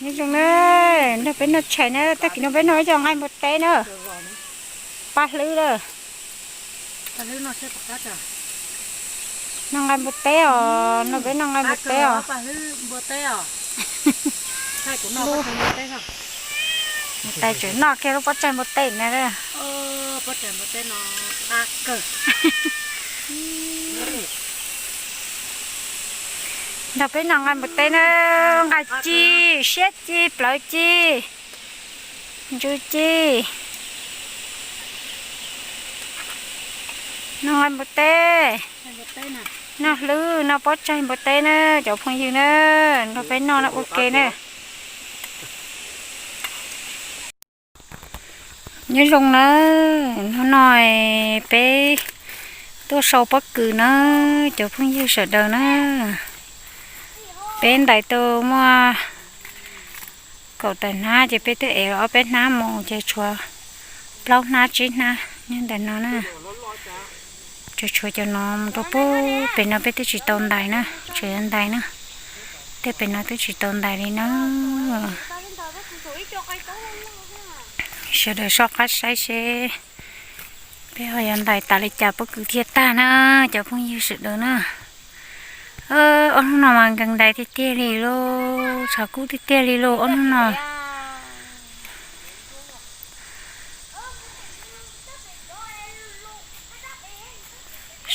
Nyob zoo na, nrog peb noj tshais na, tag kis no peb noj ib co nqaij npua teb na. Paj hlwb lawm. Noj nqaij npua teb os, no peb noj nqaij npua teb os. Tais tseem noj kiag lub pob tsaig npua teb na. Nrog peb noj nqaij npua teb na, nqaij ci, siab ci, plawv ci, ntsws ci. Noj nqaij npua teb, noj hlwb, noj pob tsaig npua teb na, cov phooj ywg na, nrog peb noj na ua ke na. Nyob zoo nawb, hnub no peb tuaj sau pob kws na, cov phooj ywg sawv daws na. Peb ntais tau muaj kaum tawm hnab ces peb twb ev ob peb hnab mus ces tshuav plaub hnab tsib hnab nyob ntawm no na. Tsuas tshuav cov no mus rau pem, pem no peb twb tsis tau ntais na, tseem yuav ntais na. Tej pem no twb tsis tau ntais li na. Sawv daws soj qab saib seb peb ho yuav ntais tas li cas pob kws thiaj tag na, cov phooj ywg sawv daws na. Ob hnub no mas nkees ntais tiag tiag li lauj, tshav kub tiag tiag li lauj ob hnub no.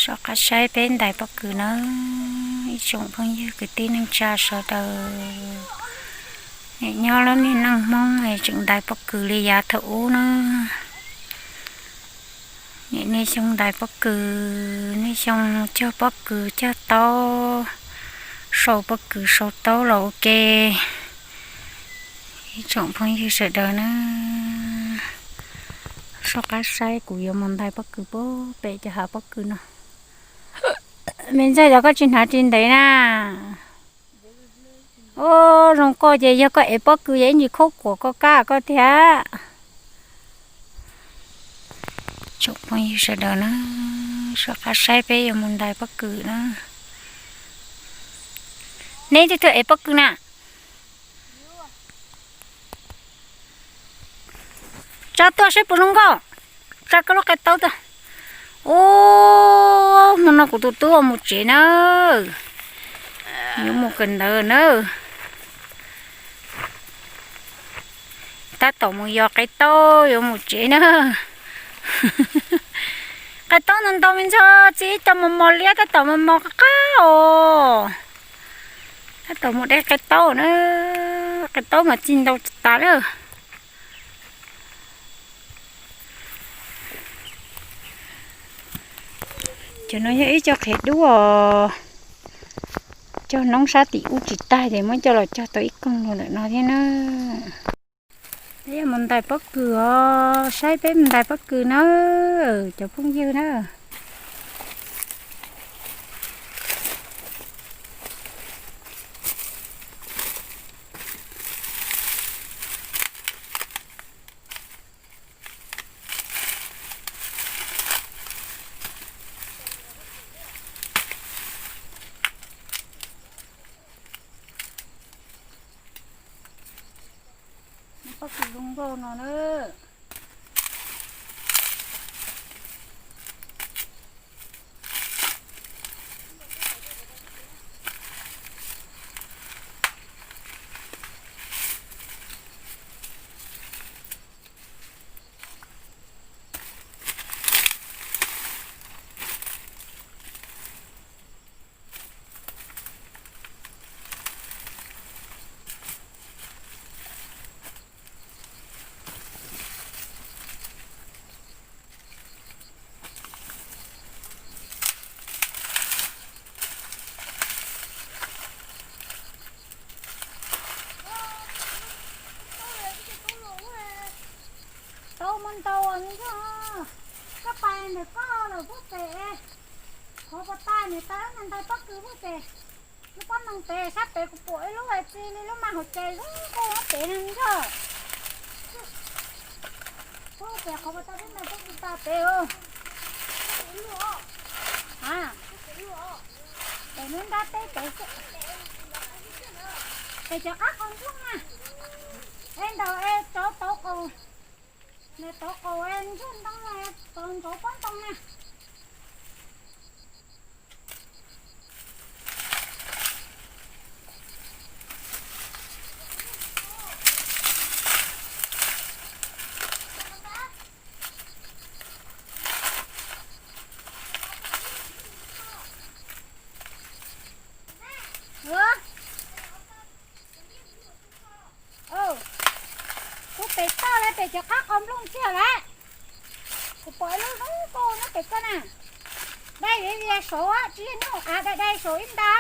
Soj qab saib peb ntais pob kws na, ib tsoom phooj ywg kwv tij neej tsa sawv daws. Nim nyob lub niag neej Hmoob tseem ntais pob kws li yav thaum ub na. Nim niaj xyoo ntais pob kws, niaj xyoo cog pob kws cog taub, sau pob kws sau taub los ua ke. Ib tsoom phooj ywg sawv daws na, soj qab saib kuv yuav mus ntais pob kws puag pem cov hav pob kws no. Me ntxawg, yog koj tsis hnav ris ntev na. Ub, zoo koj ces yog koj ev pob kws ces ib ntsis khaub kuam koj kab koj thiab. Tsoom phooj ywg sawv daws na, soj qab saib peb yuav mus ntais pob kws na. Neb twb tuaj ev pob kws na. Tsa tuaj seb puas zoo nkauj. Tsa koj lub qe taub tuaj. Ub, hmo no kuv tus tub mus tsev na. Yuav mus kawm ntawv na. Tab tom mus yos qe taub yuav mus tsev na. Qe taub ntau ntau me ntxhais, txi ib co mos mos liab tab tom mos mos qab qab os. Tab tom mus de qe taub na, qe taub mas txi ntau tas lawm. Cov no yog ib co qhiav dub os, cog noob sab tim ub tsis tag ces muab coj los cog tau ib koog rau ntawm no thiab na. Peb yuav mus ntais pob kws os, saib peb mus ntais pob kws na, cov phooj ywg na. Pob kws zoo nkauj no na. Tau mus ntaus me ntxhais, koj pais ntawm koj lawm pub pem, qhov puas tas niam tais ntawd ntais pob kws pub pem, lub pob noog pem sab pem kuv pom ib lub hais txi li lub mas hauv ces zoo nkauj pem no me ntxhais. Pub pem qhov puas tas peb ntais pob kws tas pem os. A, pem lub nrab teb pem xwb. Pem cov qab qau ntuj mas. Es ntaus es tsauv tauv qaum, ntaus tauv qaum es ntsuag ntoo, tauv ntsuag pob ntoo na. Kuv pem toj lawm, pem cov qab qos nplooj ntxiag lawm. Kuv pom ib lub zoo nkauj nyob pem toj na. Dai viav vias saud, tsis yog nyob hauv av, dai dai saud ib nta.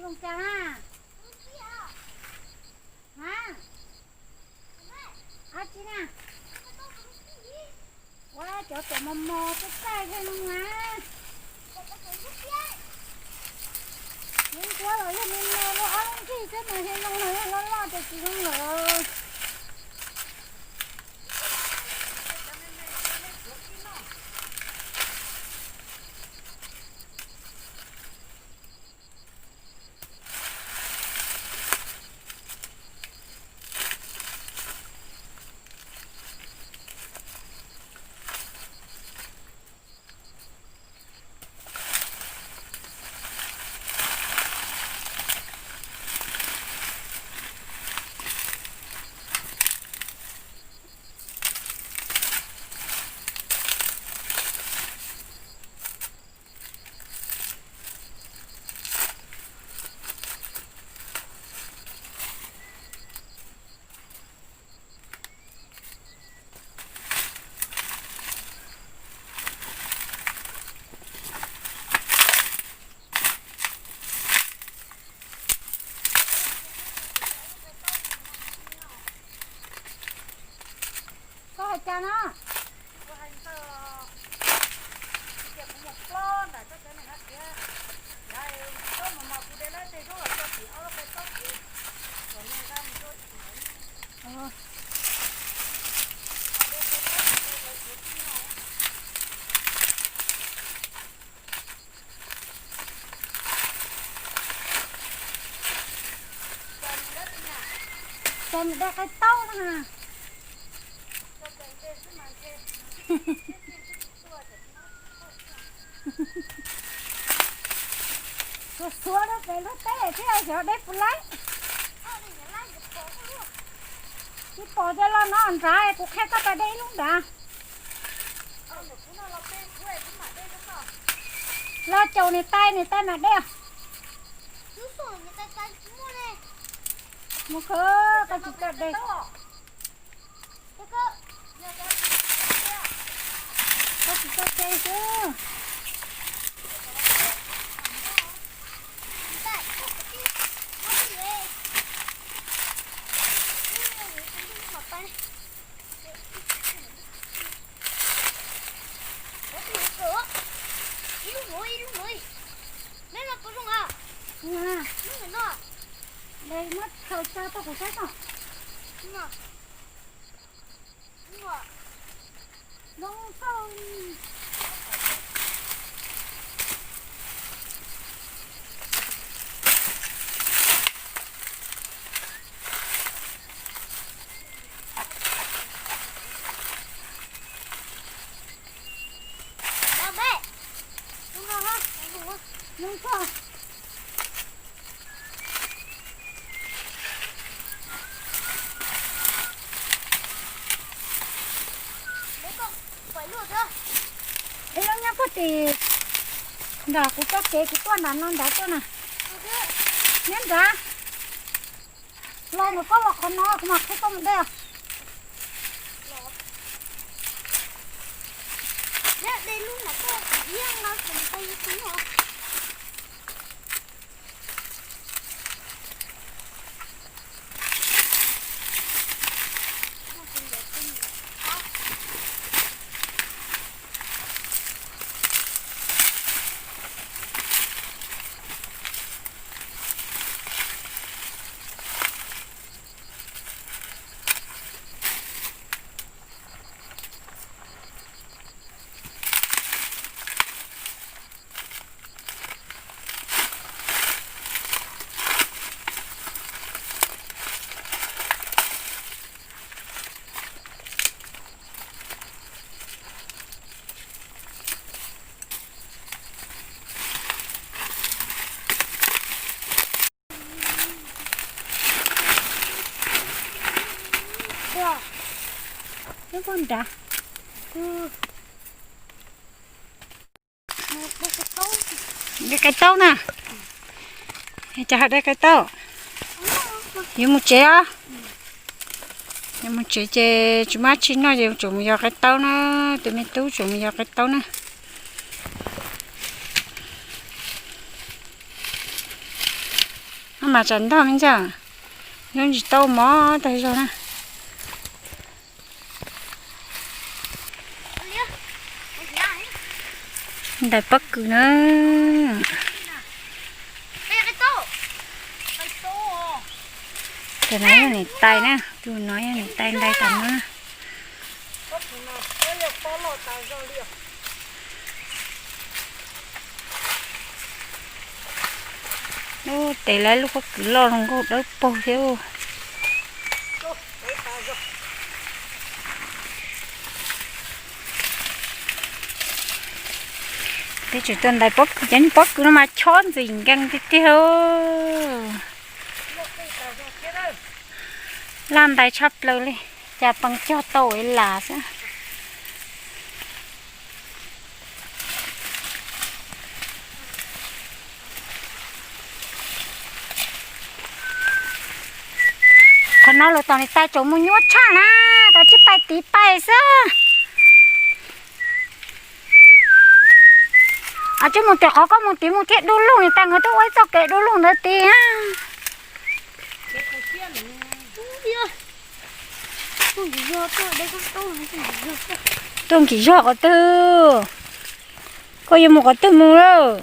Zoo cas na? Ha? Ab tsi na? Ua cov tuam mos mos txaij txaij thiaj zoo na. Lub ncuab los yog me me, lub ob lub nrig xwb mas thiaj zoo, yog loj loj ces tsis zoo lawm. Koj hais cas no? Cas nws dai qe taub na. Xuav xuav rau pem lub teb thiab xyov deb puas laib. Tsis pom ces los no nrad, kuv qhia koj pas dej ib lub nrad. Los caum niam tais, niam tais mam dej. Mus khwv, koj tsis tau dej. Koj tsis tau dej xwb. Ib lub nuav, ib lub nuav. Neb no puas zoo a? Neb no. Dais muab thaws tso rau kuv saib tso. Zoo nkauj. Zoo nkauj. Ib lub nyob puag tim nram kuv txoj kev, kuv tuaj nram no nrad tuaj na. Nyob nrad. Los mus koj los qhov no kuv mam qhib koj mus dej. Nyob dej lub nram koj yeej no kuv mus tau yus tus no. Dai qaib taub na, cas ho dai qaib taub? Yuav mus tsev os. Yuav mus tsev ces tsis muaj dab tsi noj ces tseem mus yos qaib taub na. Tus me tub tseem mus yos qaib taub na. Mas tsam ntog me ntxawg, nyob ntsis tau mov tag zog na. Ntais pob kws na. Tus no yog niam tais na, tus no yog niam tais ntais tam no. Ub, tes lawv lub pob kws loj zoo nkauj dawb paug thiab. Peb tseem tuaj ntais pob kws, cov pob kws no mas chob ntxim nkees tiag tiag. Laj ntais tshaj plaws li, cas pees cog tau ib las xwb. Qhov no lawv tos niam tais tseem mus nyuaj tshaj na, tos tsij pais tid pais xwb. Tsij mus tim qhov koj mus tid mus thiaj du lug, niam tais nkawd twb ua ib txoj kev du lug ntawd tiag. Tuaj nkim zog qhov twg? Koj yuav mus qhov twg mus lawm?